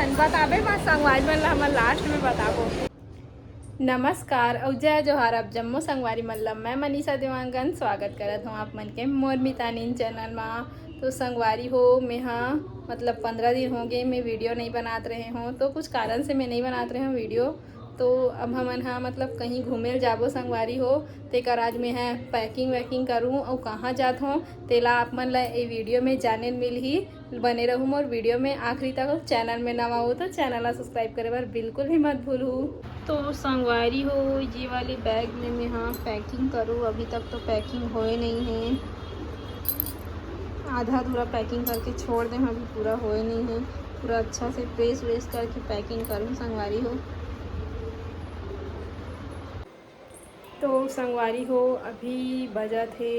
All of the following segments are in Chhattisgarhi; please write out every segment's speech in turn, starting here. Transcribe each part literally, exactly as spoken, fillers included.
बताबे मत संगवारी मन ला, हमन लास्ट में बताबो। नमस्कार अउ जय जोहार, आप जम्मो संगवारी मन ला मैं मनीषा देवांगन स्वागत करत हूँ आप मन के मोर मितानिन चैनल मा। तो संगवारी हो, मैं हा मतलब पंद्रह दिन हो गए मैं वीडियो नहीं बनात रहे हूँ, तो कुछ कारण से मैं नहीं बनात रहे हूँ वीडियो। तो अब हमन हा मतलब कहीं घूमे ल जाबो संगवारी हो, तेकर आज मैं हा पैकिंग वैकिंग करूँ अउ कहाँ जात हूँ तेला आप मन ला ये वीडियो में जाने ल मिलही। बने रहू मोर वीडियो में आखिरी तक। चैनल में नवा हो तो चैनल ला सब्सक्राइब करे बर बिल्कुल भी मत भूलू। तो संगवारी हो, ये वाली बैग में मैं हा पैकिंग करूँ, अभी तक तो पैकिंग होए नहीं है, आधा अधूरा पैकिंग करके छोड़ दे, अभी पूरा होए नहीं है। पूरा अच्छा से प्रेस व्रेस करके पैकिंग करूँ संगवारी हो। तो संगवारी हो, अभी बजत हे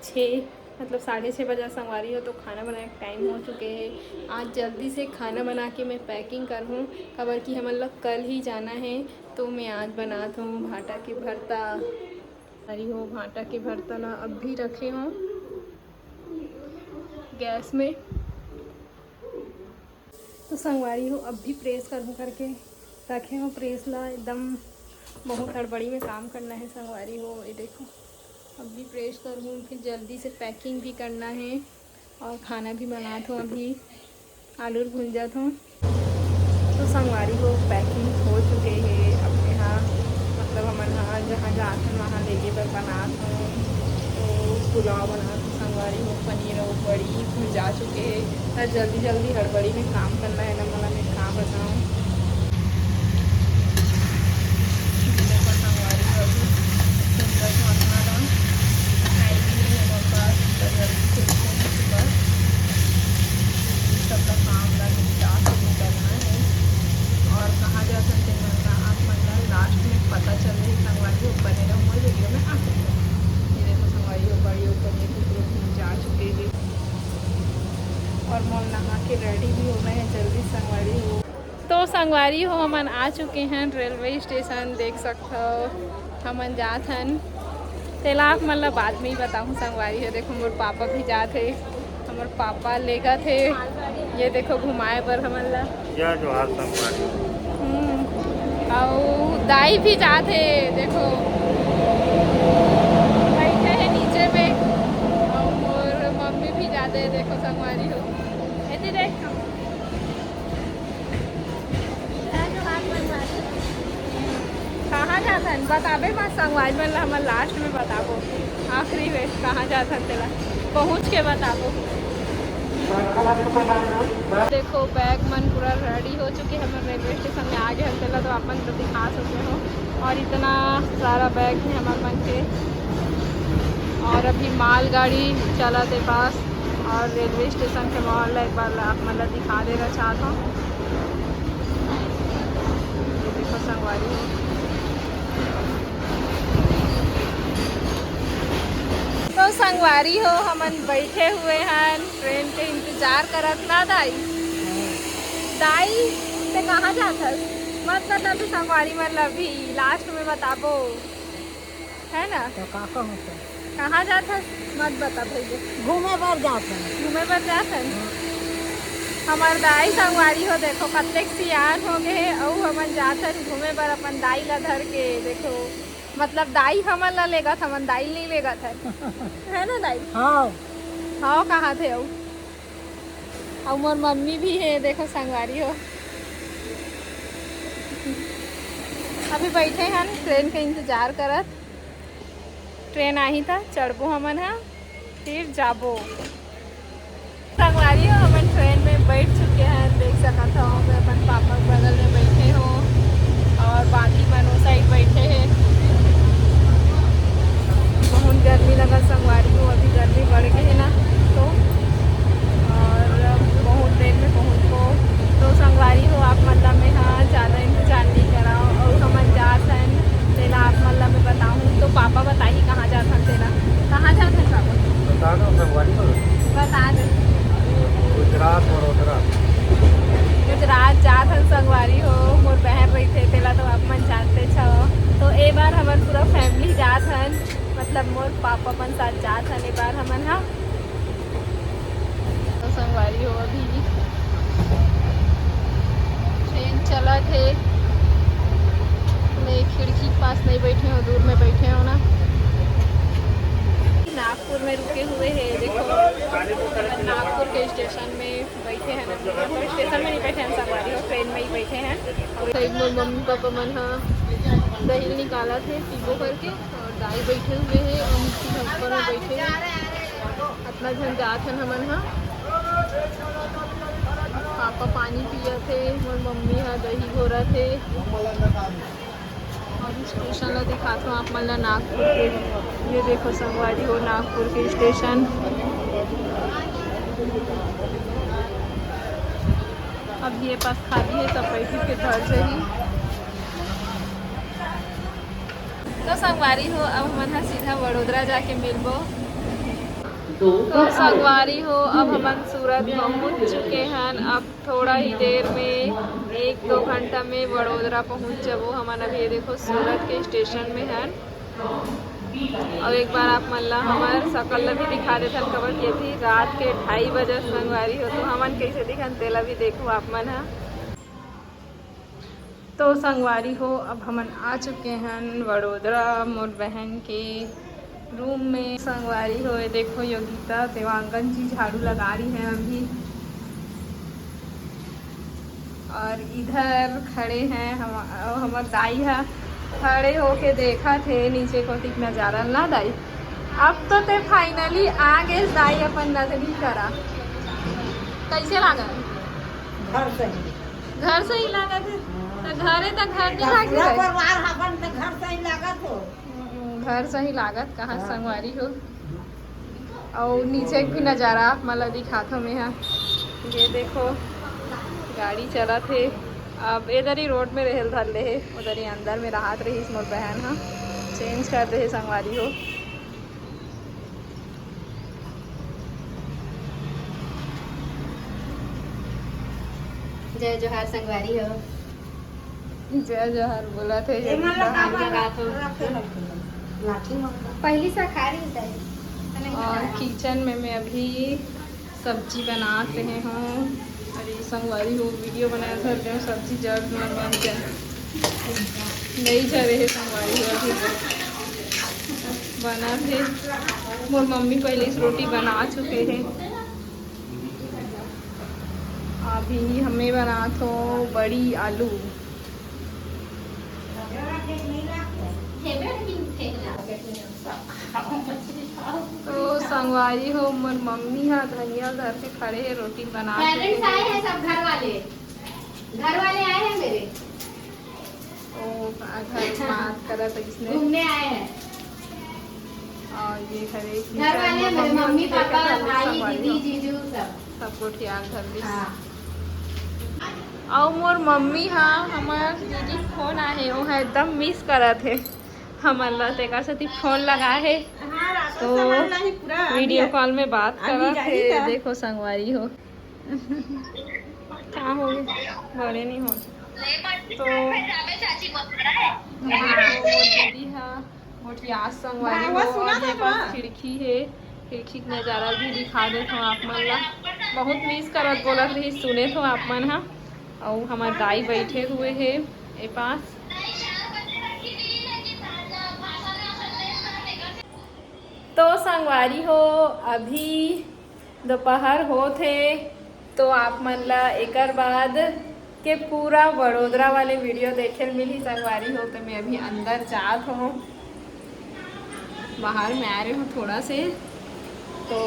छः, मतलब साढ़े छः बजत संगवारी हो, तो खाना बनाए के टाइम हो चुके हे। आज जल्दी से खाना बना के मैं पैकिंग करहूँ, काबर कि हमन ला कल ही जाना है। तो मैं आज बनात हूँ भाटा के भरता। संगवारी हो, भाटा के भरता ला अभी रखे हूँ गैस में। तो संगवारी हो, अब भी प्रेस करहूँ करके रखे हो प्रेस ला, एकदम बहुत हड़बड़ी में काम करना है संगवारी हो। ये देखो, अब भी प्रेस करहूँ, फिर जल्दी से पैकिंग भी करना है और खाना भी बनात हूँ, अभी आलू भूंजत हूँ। तो संगवारी हो, पैकिंग हो चुके हे अपने यहाँ, मतलब हमन हा जहाँ जात हन वहाँ लेगे बर बनात हूँ। तो पुलाव बनात हूँ संगवारी हो, पनीर अउ बड़ी भुंजा चुके हे। त जल्दी जल्दी हड़बड़ी में काम करना है ना, मोला मैं का बताऊँ। देखो संगवारी हो, अभी सुंदर से अपना ना टाइम ही नहीं है मोर पास, तो जल्दी से उठूँ सुबह, सबका काम ला निपटा के निकलना है। और कहाँ जाथन ते मन ला, आप मन ला लास्ट में पता चल रही संगवारी हो, बने रहो मोर वीडियो में आखिर तक। ये देखो संगवारी हो, बड़ी ऊपर ये कुकड़ू जा चुके हैं और मोर नहा के रेडी भी होना है जल्दी संगवारी हो। तो संगवारी हो, हमन आ चुके हैं रेलवे स्टेशन, देख सकते हो हमन जात हन। तेला आप मन ला बाद में ही बताहूँ संगवारी हो। देखो मोर पापा भी जात हे, हमर पापा लेगत हे, ये देखो घुमाए बर हमन ला। जय जोहार संगवारी। हम्म, अउ दाई भी जात हे, देखो बैठे हे नीचे में, अउ मोर मम्मी भी जात हे, देखो संगवारी हो। एती देख। कहाँ जाथन? बताबे मत संगवारी मन ला, हमन लास्ट में बताबो, आखिरी में कहाँ जाथन तेला पहुँच के बताबो। देखो बैग मन पूरा रेडी हो चुके, हमन रेलवे स्टेशन में आ गए हन, तेला तो अपन तो दिखा चुके हो। और इतना सारा बैग है हमर मन के। और अभी मालगाड़ी चलत हे पास। और रेलवे स्टेशन के माहौल ला एक बार ला आप मन ला दिखा देना चाहत हूँ। ये देखो संगवारी हो। तो संगवारी हो, हमन बैठे हुए हैं, ट्रेन के इंतजार करत ना दाई। दाई, ते कहाँ जात हस? मत बता तू संगवारी मन ला, अभी लास्ट में बताबो, है ना? तो का कहूँ तो? कहाँ जात हस? मत बता भैया। घूमे बर जात हन। घूमे बर जात हन? हाँ। हमर दाई संगवारी हो, देखो कतेक सियान हो गए हे, अउ हमन जात हन घूमे बर अपन दाई ला धर के। देखो, मतलब दाई हमन ला लेगत, हमन दाई ला नहीं लेगत हन। है ना दाई? हाँ। हाँ, कहाँ थे अउ? अउ मोर मम्मी भी है, देखो संगवारी हो। अभी बैठे हन ट्रेन के इंतजार करत, ट्रेन आही त चढ़बो हमन ह, फिर जाबो। संगवारी हो, हमन ट्रेन में बैठ चुके हैं, देख सकत हो, मैं अपन पापा के बगल में बैठे हो और बाकी मन ओ साइड बैठे हैं। बहुत गर्मी लगा संगवारी हो, अभी गर्मी बढ़ गए है ना, तो और बहुत देर में पहुँचबो। तो संगवारी हो, आप मन ला मैं हा ज़्यादा इंतजार नहीं कराओ, और हमन जात हन, तेला आप मन ला मैं बताहूँ। तो पापा बताही कहाँ जात हन तेला। कहाँ जात हन पापा? बता दो संगवारी हो। बता दे। गुजरात, वडोदरा। गुजरात जात हन संगवारी हो, मोर बहन रहिथे, तेला तो आप मन जानते छो। तो ए बार हमन पूरा फैमिली जात हन, मतलब मोर पापा मन साथ जात हन ए बार हमन हा। तो संगवारी हो, अभी रुके हुए हैं, देखो, नागपुर के स्टेशन में बैठे हैं ना, मतलब स्टेशन में नहीं बैठे हैं संगवारी हो, ट्रेन में ही बैठे हैं। और साइड में मम्मी पापा मन हा दही निकालत हे पीबो करके, और दाई बैठे हुए हैं, और मिट्टी के ऊपर में बैठे हैं। इतना झन जात हन हमन हा। पापा पानी पियत हे, मोर मम्मी हा दही घोरत हे। और स्टेशन ला दिखात हूँ आप मन ला नागपुर के। ये देखो संगवारी हो, नागपुर के स्टेशन। अब ये पास खाली है, सब बैठी के घर जाही। तो संगवारी हो, अब हमन हा सीधा वडोदरा जाके मिलबो। तो संगवारी हो, अब हमन सूरत पहुंच चुके हैं। अब थोड़ा ही देर में, एक दो घंटा में वडोदरा पहुंच जबो हमन। अभी ये देखो, सूरत के स्टेशन में हन। और एक बार आप मन ला हमर सकल ला भी दिखा देथन, काबर कि अभी रात के ढाई बजे संगवारी हो, तो हमन कैसे दिखन तेला भी देखो आप मन हा। तो संगवारी हो, अब हमन आ चुके हैं वडोदरा, मोर बहन के रूम में। संगवारी हो, ये देखो, योगिता देवांगन जी झाड़ू लगा रही हैं अभी। और इधर खड़े हैं हम, हमर दाई हा खड़े होके देखत हे नीचे कोतिक नजारा ना दाई। अब तो ते finally आ गे दाई अपन नजरी करा। कैसे लागल? घर सही। घर सही लागत हे। तो घरे तो घर नहीं लागे पूरा दाई। परिवार हवन तो घर सही लागत हो। हम्म, घर सही लागत कहाँ हाँ। संगवारी हो। और नीचे भी नजारा आप मन ला दिखात हूँ मैं हा। ये देखो, गाड़ी चलत हे। अब इधर ही रोड में रहल धर ले हे, उधर ही अंदर में राहत रहीस मोर बहन हा। चेंज कर दे हे संगवारी हो। जय जोहार संगवारी हो। जय जोहार बोलत हे, ए, मन ला जय जोहार। काबर लगात हो? रखे रखे। लाठी मन का। पहली से खा रही है। और किचन में मैं अभी सब्जी बनात रहे हूँ। अरे संगवारी हो, वीडियो बनाए धर दे, सब्जी जड़ में बन जाए। नहीं जरे हे संगवारी हो, अभी बनत हे। मोर मम्मी पहले से रोटी बना चुके हे। अभी हमें बनात हो बड़ी आलू। तो संगवारी हो, मोर मम्मी हा धनिया धर के खड़े हे, रोटी बना चुके पेरेंट्स आए हे। हैं सब, घर वाले, घर वाले आए हैं मेरे। ओ, घर बात करत हे इसने। घूमने आए हैं। और ये हरे घर वाले, मेरे मम्मी पापा, भाई, दीदी, जीजू सब। सब गोठियार धर ली। हाँ। अउ मोर मम्मी हा हमर दीदी फोन आहे, ओहा एकदम मिस करत हे हमन ला, तेकर सेती फोन लगाए हे। हाँ, रात तो सामान लाही पूरा, अभी वीडियो आ-, कॉल में बात अभी करत जाही हे। का? देखो संगवारी हो। का हो गए? बड़े नहीं हो। तो हाँ, वो दीदी हा गोठियात संगवारी हो, बाबा, सुना और ये था पास ना? खिड़की हे, खिड़की के नजारा भी दिखा देत हो आप मन ला। बहुत मिस करत बोलत रही, सुने तो आप मन हा। अउ हमर दाई बैठे हुए हे ए पास। तो संगवारी हो, अभी दोपहर होत हे, तो आप मन ला एकर बाद के पूरा वडोदरा वाले वीडियो देखे ल मिलही संगवारी हो। तो मैं अभी अंदर जात हूँ, बाहर में आ रहे हूँ थोड़ा से। तो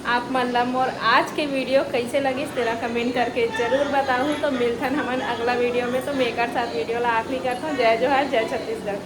आप मन ला मोर आज के वीडियो कैसे लगिस तेला कमेंट करके जरूर बताहू। तो मिलथन हमन अगला वीडियो में। तो मैं एकर साथ वीडियो ला आखिरी करत हूँ। जय जोहार, जय छत्तीसगढ़।